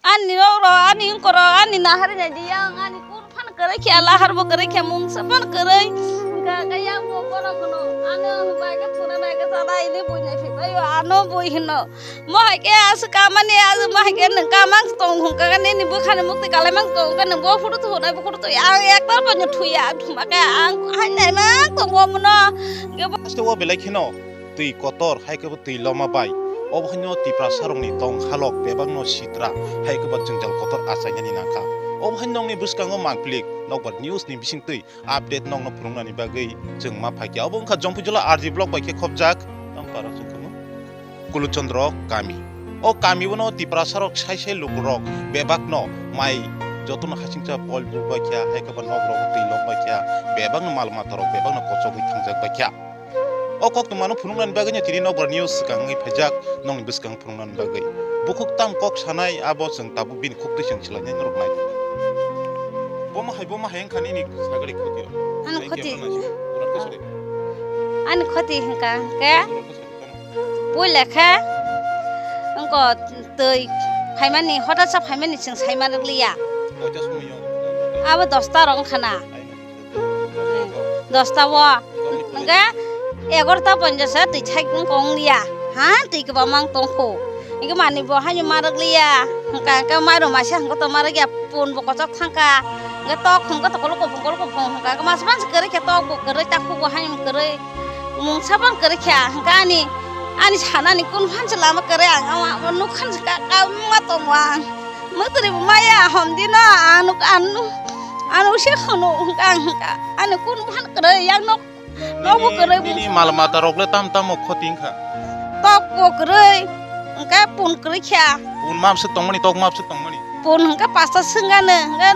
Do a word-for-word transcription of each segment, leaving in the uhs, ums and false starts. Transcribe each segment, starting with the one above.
Ani rok rok, ani wngkor rok, ani nahari nai di yang, ani kun phan kwrwi khe, lahar bo kwrwi khe, mungsa phan kwrwi. Hwnkha khe yang bo borok hwno, ano hwbai khe thuna nai khe chana ini bui nai phikbaio, ano bui hwno. Mo hai khe aswk kamani, aswk mo hai khe nwng kamang tong hwnkha khe nini bwkhani mukti kalai mang tong khe nwng bo photo thunai, bo photo thwi, ang ektal bo no thwiya, thuma khe ang hai nai mang tongo mono. Hwnkhe bo Haste o belai kheno twi kotor, hai khe bo twi loma bai. Obo haino Tiprasa rokni tong halok bebakno sitra, hai khe bo jwngjal kotor achainani nangkha. Obo haino nokni bwskango mangplik, nokbar news ni bisingtwi update nokno phunuknani bagwi chwng ma phaikha. Obo wngkha Jompuijala R G block bai khe khopjak, tamo para chwng khamo Kuluchandra kami. O kami bono Tiprasa rok sai sai lukurok bebakno mai jotono hasingcha pol buk bai kha, hai khe bo nok rok twi lok bai kha, bebakno mal mata rok bebakno kochogwi thangjak bai kha. O koktwmano phunuknani bagwino tini nokbar news swkang wngwi phaijak, nokni bwskang phunuknani bagwi. Bukhuk tam kok sanai abo chwng tabuk bini khuktwi chwng swlainai norok nai. Bomo hai, bomo hai wngkha nini sagri khoti rok. Ano khoti. Ani khoti hwnkha hwnkhe. Puila khe wngkha twi phaimani, hoda sa phaimani chwng saima rwkliya. Abo dosta rok wngkha na. Dosta o. Hwnkhe egarota ponchas twi thai wngkha wngliya. Ha, twi kwbangma wng tongkho. Hwnkhe manwi bo haino ma rwkliya. Hwnkha hwnkhe mairum maisa hwnkhe to ma rwkya, pun bo kochok thangkha. Hwnkhe tok hwnkhe to kolok kuphung, kolok kuphung hwnkha hwnkhe masa mansa kwrwi khe tok bo kwrwi, takhuk bo haino kwrwi. Mungsa bo kwrwi kha. Hwnkhe ani, ani sanani kun phansa lama kwrwi ang, ang, ang nukha ka, ka, ma tongo ang. Mwtwrwi bo maya hom dino ang nuk, ang nuk, ang nuk se khunu hwnkha ang hwnkha. Ani kun phan kwrwi yang nok, nok bo kwrwi. Nini mal mata rok le tam tamo khoti wngkha? Tok bo kwrwi, hwnkhe pun kwrwi kha. Pun map swk tongmani, tok map swk tongmani? Pun hwnkhe pasta swngano, hwnkhe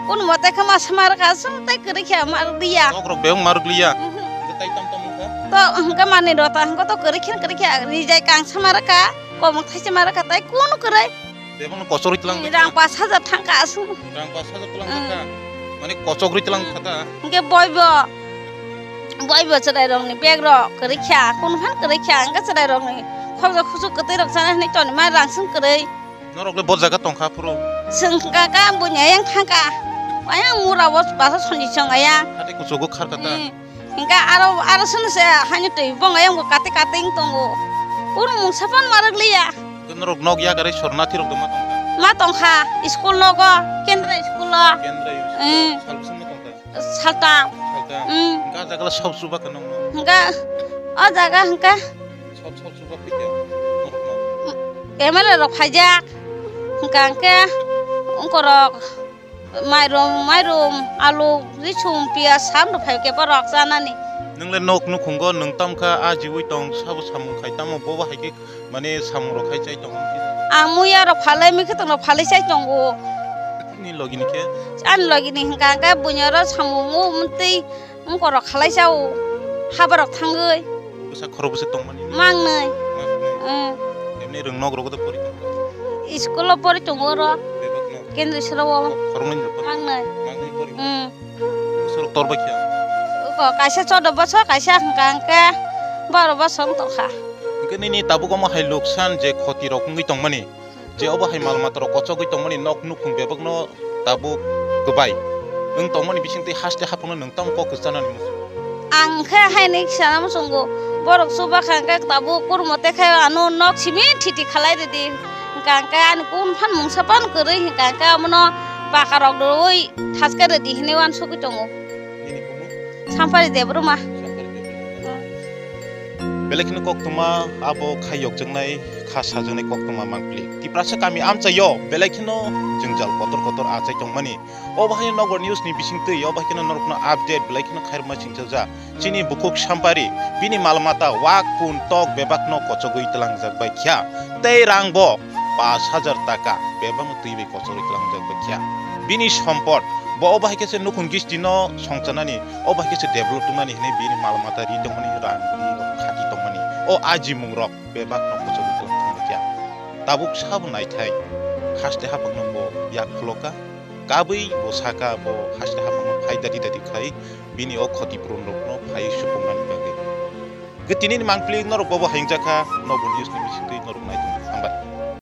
kun mote khe ma swma rwkha, swng tei kwrwi kha ma rwliya. Tok rok bebak ma rwliya. Mhm. Hwnkhe tai tam tamo wngkha? To hwnkhe manwi rota hwnkhe to kwrwi khe kwrwi kha, rijai kang swma rwkha, komok thaisa ma rwkha, tai kun kwrwi. Tei bono kochorwi tlang. Rang pash hajar thangkha aswk. Rang pash hajar tlang kha. Mane kochorwi tlang kha ta. Hwnkhe boibo, boibo chwrairokni bag rok kwrwi kha, kun phan kwrwi kha, hwnkhe chwrairokni khoroksa khusu kwtwi rok chana hinwi tonima rang swng kwrwi. Norok le bo jaga tongkha phuru? Chwng kha ka buini ayang thangkha. Ayang mura o basa sonji chwng ayang. Hati kuchugo kharkha ta. Hmm. Hingke aro, aro swnwi se haino twi bong ayang bo kati kati wng tongo. Kunu mungsa phano ma rwkliya. Norok nok yakarwi sornathi rok ma tongkha? Ma tongkha, school nogo, Kendra school o. Kendra school. Hmm. Sal bwswk ma tongkha? Saltam. Saltam. Hmm. Hingke ah jaga le sok chuba khe nokno? Hingke o jaga hingke. Sok, sok chuba phikha norokno? M L A rok phaijak. Hingka hingke ungkorok. Mairum, mairum, alu, risum, piyaj, sam rok phai khe borok chanani. Nwng le nok nukhungo nwng tamkha, a jiwi tong, sabo samung khai tamo, bobo hai khe mane samung rok khai chai tongo. Ang muya rok phalai, mikhe tong rok phalai chai tongo. Ni logi ni khe? Ani logi ni hwnkha hwnkhe buini oro samung o mtwi. Wngkorok khalai chao, haborok thangwi. Bwsa khorok bwswk tongmani? Mangnwi. Mangnwi. Ang. Emni rwng nok rogo de pori tongo? School o pori tongo oro. Bebak no? Kendra soro o. Khoroknwi ni pori? Mangnwi. Mangnwi pori? Ang. Bwswk tor bai kha? Uko kaisa chodo bosor, kaisa hwnkha hwnkhe baro bosor wng tongkha. Hwnkhe nini tabuk omo hai luksan je khoti rok wngwi tongmani? Je obo hai mal mata rok kochogwi tongmani nok nukhung bebakno tabuk kwbai wng tongmani bisingtwi haste haphangno nwng tamo kok kwchanani muchung? Ang khe haini sana muchungo, borok chuba kha hwnkhe tabuk kurmo tei khe ano nok simi thiti khalai rwdi, hwnkha hwnkhe ani kun phan mungsa phano kwrwi, hwnkha hwnkhe omono baka rok rwui thaske rwdi hinwi uansugwi tongo. Nini bumo? Sampari Debbarma. Sampari Debbarma. Belai kheno koktwma abo khai yokjaknai, kha sajaknai koktwma mangpili. Tiprasa kami amchaio belai kheno jwngjal kotor kotor achai tongmani. Obo haino Nokbar News ni bisingtwi, obo hai kheno norokno update belai kheno khairokma singchaja. Chini bukhuk Sampari, bini mal mata wak pun tok bebakno kochogwi tlangjak bai kha. Tei rang bo pash hajar taka bebakno twi bai kochogwi tlangjak bai kha. Bini sompot bo obo hai khe se nukhung gisti no songchanani, obo hai khe se develop tongnani hinwi bini mal mata ri tongmani, rang ri rok khati tongmani. O ajimung rok bebak no kochogwi tong thangkha. Tabuk sabo naithai, haste haphangno bo yak khulokha, kabwi bo sakha bo haste haphangno phai dadi dadi khai bini o khoti puron rokno phai supungnani bagwi. Ge tinini mangpili norok bobo hingjakha, Nokbar News ni bisingtwi norok nai.